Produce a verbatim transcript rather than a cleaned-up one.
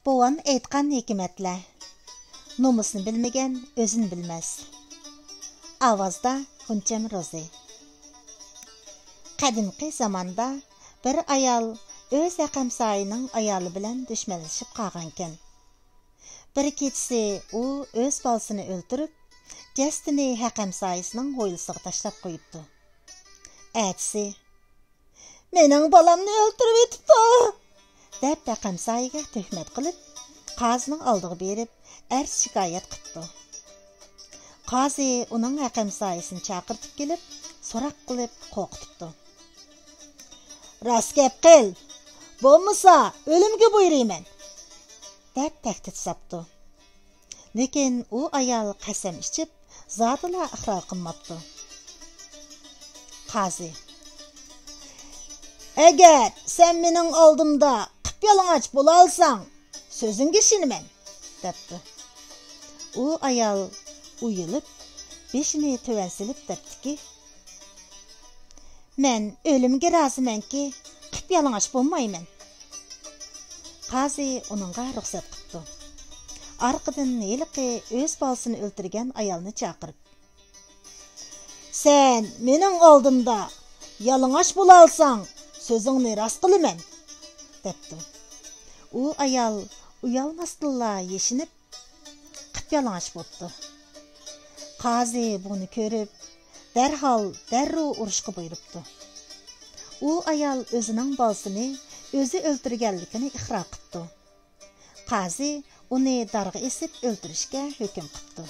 بوۋام ئېيتقان ھېكمەتلەر. نومۇسنى بىلمىگەن ئۆزىنى بىلمەس. ئاۋازدا غۇنچەم روزى. قەدىمكى زاماندا بىر ئايال ئۆز ھەقەمسايىنىڭ ئايالى بىلەن دۈشمەنلىشىپ قالغانىكەن. بىر كېچىسى ئۇ ئۆز بالىسىنى ئۆلتۈرۈپ، جەسىتىنى ھەقەمسايىسىنىڭ ھويلىسىغا تاشلاپ قويۇپتۇ. ئەتىسى، «مېنىڭ بالامنى ئۆلتۈرۈۋېتىپتۇ!» دەپ ھەقەمسايىگە تۆھمەت قىلىپ، قازىنىڭ ئالدىغا بېرىپ، ئەرز شىكايەت قىپتۇ. قازى ئۇنىڭ ھەقەمسايىسىنى چاقىرتىپ كېلىپ، سوراق قىلىپ قورقۇتۇپتۇ. «راست گەپ قىل، بولمىسا ئۆلۈمگە بۇيرۇيمەن!» دەپ تەھدىت ساپتۇ. لېكىن ئۇ ئايال قەسەم ئىچىپ، زادىلا ئىقرار قىلماپتۇ. قازى، «ئەگەر سەن مېنىڭ ئالدىمدا قىپيالىڭاچ بولالىساڭ، سۆزۈڭگە ئىشىنىمەن» دەپتۇ. ئۇ ئايال ئۇيىلىپ، بېشىنى تۆۋەن سېلىپ دەپتىكى، «مەن ئۆلۈمگە رازىمەنكى، قىپيالىڭاچ بولمايمەن.» قازى ئۇنىڭغا رۇخسەت قىپتۇ. ئارقىدىن ھېلىقى ئۆز بالىسىنى ئۆلتۈرگەن ئايالنى چاقىرىپ، «سەن مېنىڭ ئالدىمدا يالىڭاچ بولالىساڭ، سۆزۈڭنى راست قىلىمەن» دەپتۇ. ئۇ ئايال ئۇيالماستىنلا يېشىنىپ، قىپيالىڭاچ بوپتۇ. قازى بۇنى كۆرۈپ، دەرھال دەررۇ ئۇرۇشقا بۇيرۇپتۇ. ئۇ ئايال ئۆزىنىڭ بالىسىنى ئۆزى ئۆلتۈرگەنلىكىنى ئىقرار قىپتۇ. قازى ئۇنى دارغا ئېسىپ ئۆلتۈرۈشكە ھۆكۈم قىپتۇ.